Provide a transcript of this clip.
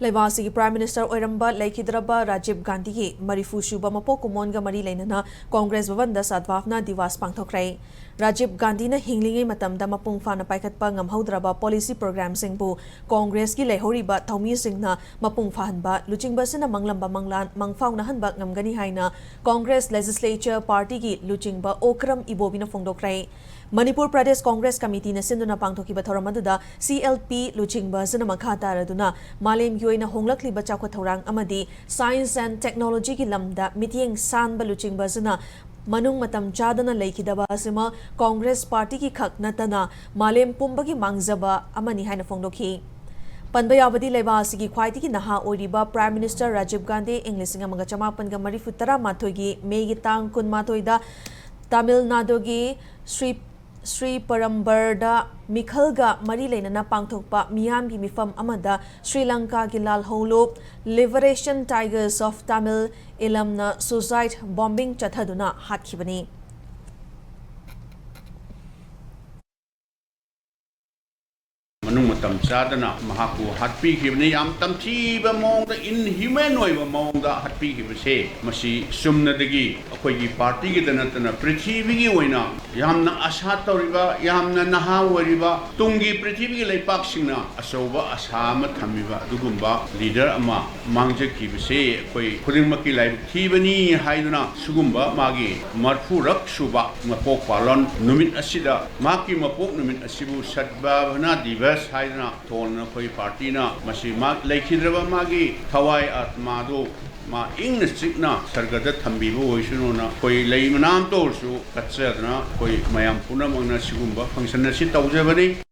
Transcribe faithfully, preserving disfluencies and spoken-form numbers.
ꯂꯩꯕꯥꯛ ꯑꯁꯤꯒꯤ Prime Minister ꯑꯣꯏꯔꯝꯕ ꯂꯩꯈꯤꯗ꯭ꯔꯕ ꯔꯥꯖꯤꯕ ꯒꯥꯟꯙꯤꯒꯤ ꯃꯔꯤꯐꯨ ꯁꯨꯕ ꯃꯄꯣꯛ ꯀꯨꯝꯑꯣꯟꯒ ꯃꯔꯤ ꯂꯩꯅꯅ ꯀꯣꯡꯒ꯭ꯔꯦꯁ ꯚꯕꯟꯗ ꯁꯗꯚꯥꯕꯅꯥ ꯗꯤꯋꯥꯁ ꯄꯥꯡꯊꯣꯛꯈ꯭ꯔꯦ꯫ ꯔꯥꯖꯤꯕ ꯒꯥꯟꯙꯤꯅ ꯍꯤꯡꯂꯤꯉꯩ ꯃꯇꯝꯗ ꯃꯄꯨꯡ ꯐꯥꯅ ꯄꯥꯏꯈꯠꯄ ꯉꯝꯍꯧꯗ꯭ꯔꯕ policy programꯁꯤꯡꯕꯨ ꯀꯣꯡꯒ꯭ꯔꯦꯁꯀꯤ ꯂꯩꯍꯧꯔꯤꯕ ꯊꯧꯃꯤꯁꯤꯡꯅ ꯃꯄꯨꯡ ꯐꯥꯍꯟꯕ, ꯂꯨꯆꯤꯡꯕ ꯑꯁꯤꯅ ꯃꯪꯂꯝꯕ ꯃꯪꯂꯥꯟ ꯃꯪꯐꯥꯎꯅꯍꯟꯕ ꯉꯝꯒꯅꯤ ꯍꯥꯏꯅ ꯀꯣꯡꯒ꯭ꯔꯦꯁ Legislature Partyꯒꯤ ꯂꯨꯆꯤꯡꯕ ꯑꯣꯀ꯭ꯔꯝ ꯏꯕꯣꯕꯤꯅ ꯐꯣꯡꯗꯣꯛꯈ꯭ꯔꯦ꯫ ꯃꯅꯤꯄꯨꯔ ꯄ꯭ꯔꯗꯦꯁ ꯀꯣꯡꯒ꯭ꯔꯦꯁ ꯀꯃꯤꯇꯤꯅ ꯁꯤꯟꯗꯨꯅ ꯄꯥꯡꯊꯣꯛꯈꯤꯕ ꯊꯧꯔꯝ ꯑꯗꯨꯗ C L P ꯂꯨꯆꯤꯡꯕ ꯑꯁꯤꯅ ꯃꯈꯥ ꯇꯥꯔꯗꯨꯅ ꯃꯥꯂꯦꯝꯒꯤ ꯑꯣꯏꯅ ꯍꯣꯡꯂꯛꯂꯤꯕ ꯆꯥꯎꯈꯠ ꯊꯧꯔꯥꯡ ꯑꯃꯗꯤ Science and Technologyꯒꯤ ꯂꯝꯗ ꯃꯤꯠꯌꯦꯡ ꯁꯥꯟꯕ ꯂꯨꯆꯤꯡꯕ ꯑꯁꯤꯅ ꯃꯅꯨꯡ ꯃꯇꯝ ꯆꯥꯗꯅ ꯂꯩꯈꯤꯗꯕ ꯑꯁꯤꯃꯛ ꯀꯣꯡꯒ꯭ꯔꯦꯁ ꯄꯥꯔꯇꯤꯒꯤ ꯈꯛ ꯅꯠꯇꯅ ꯃꯥꯂꯦꯝ ꯄꯨꯝꯕꯒꯤ ꯃꯥꯡꯖꯕ ꯑꯃꯅꯤ ꯍꯥꯏꯅ ꯐꯣꯡꯗꯣꯛꯈꯤ꯫ ꯄꯟꯕ ꯌꯥꯕꯗꯤ, ꯂꯩꯕꯥꯛ ꯑꯁꯤꯒꯤ ꯈ꯭ꯋꯥꯏꯗꯒꯤ ꯅꯍꯥ ꯑꯣꯏꯔꯤꯕ Prime Minister ꯔꯥꯖꯤꯕ ꯒꯥꯟꯙꯤ ꯏꯪ ꯂꯤꯁꯤꯡ ꯑꯃꯒ ꯆꯃꯥꯄꯟꯒ ꯃꯔꯤꯐꯨ ꯇꯔꯥ ꯃꯥꯊꯣꯏꯒꯤ ꯃꯦꯒꯤ ꯇꯥꯡ ꯀꯨꯟꯃꯥꯊꯣꯏꯗ ꯇꯥꯃꯤꯜ ꯅꯥꯗꯨꯒꯤ ꯁ꯭ꯔꯤ ꯁ꯭ꯔꯤ ꯄꯔꯝꯕꯔꯗ ꯃꯤꯈꯜꯒ ꯃꯔꯤ ꯂꯩꯅꯅ ꯄꯥꯡꯊꯣꯛꯄ ꯃꯤꯌꯥꯝꯒꯤ ꯃꯤꯐꯝ ꯑꯃꯗ Shri ꯂꯪꯀꯥꯒꯤ ꯂꯥꯜꯍꯧꯂꯨꯞ Liberation Tigers of Tamil ꯏꯂꯝꯅ suicide bombing ꯆꯠꯊꯗꯨꯅ ꯍꯥꯠꯈꯤꯕꯅꯤ꯫ ꯃꯅꯨꯡ ꯃꯇꯝ ꯆꯥꯗꯅ ꯃꯍꯥꯛꯄꯨ ꯍꯥꯠꯄꯤꯈꯤꯕꯅꯤ꯫ ꯌꯥꯝ ꯇꯝꯊꯤꯕ ꯃꯑꯣꯡꯗ, inhuman ꯑꯣꯏꯕ ꯃꯑꯣꯡꯗ ꯍꯥꯠꯄꯤꯈꯤꯕꯁꯦ, ꯃꯁꯤ ꯆꯨꯝꯅꯗꯒꯤ ꯑꯩꯈꯣꯏꯒꯤ ꯄꯥꯔꯇꯤꯒꯤꯗ ꯅꯠꯇꯅ ꯄ꯭ꯔꯤꯊꯤꯕꯤꯒꯤ ꯑꯣꯏꯅ ꯌꯥꯝꯅ ꯑꯁꯥ ꯇꯧꯔꯤꯕ, ꯌꯥꯝꯅ ꯅꯍꯥ ꯑꯣꯏꯔꯤꯕ, ꯇꯨꯡꯒꯤ ꯄ꯭ꯔꯤꯊꯤꯕꯤꯒꯤ ꯂꯩꯄꯥꯛꯁꯤꯡꯅ ꯑꯆꯧꯕ ꯑꯁꯥ ꯑꯃ ꯊꯝꯃꯤꯕ ꯑꯗꯨꯒꯨꯝꯕ leader ꯑꯃ ꯃꯥꯡꯖꯈꯤꯕꯁꯦ ꯑꯩꯈꯣꯏ ꯈꯨꯗꯤꯡꯃꯛꯀꯤ ꯂꯥꯏꯕꯛ ꯊꯤꯕꯅꯤ ꯍꯥꯏꯗꯨꯅ, ꯁꯤꯒꯨꯝꯕ ꯃꯥꯒꯤ ꯃꯔꯐꯨꯔꯛ ꯁꯨꯕ ꯃꯄꯣꯛ ꯄꯥꯂꯟ ꯅꯨꯃꯤꯠ ꯑꯁꯤꯗ, ꯃꯍꯥꯛꯀꯤ ꯃꯄꯣꯛ ꯅꯨꯃꯤꯠ ꯑꯁꯤꯕꯨ ꯁꯗꯚꯥꯕꯅꯥ ꯗꯤꯚꯁ ꯍꯥꯏꯗꯨꯅ ꯊꯣꯟꯅ ꯑꯩꯈꯣꯏ ꯄꯥꯔꯇꯤꯅ ꯃꯁꯤ ꯃꯥ ꯂꯩꯈꯤꯗ꯭ꯔꯕ ꯃꯥꯒꯤ ꯊꯋꯥꯏ ꯑꯥꯠꯃꯥꯗꯨ ꯃꯥ ꯏꯪꯅ ꯆꯤꯛꯅ ꯁꯔꯒꯗ ꯊꯝꯕꯤꯕ ꯑꯣꯏꯁꯅꯨꯅ ꯑꯩꯈꯣꯏ ꯂꯩ ꯃꯅꯥ ꯑꯃꯇ ꯑꯣꯏꯔꯁꯨ ꯀꯠꯆꯗꯅ ꯑꯩꯈꯣꯏ ꯃꯌꯥꯝ ꯄꯨꯝꯅꯃꯛꯅ ꯁꯤꯒꯨꯝꯕ function ꯑꯁꯤ ꯇꯧꯖꯕꯅꯤ꯫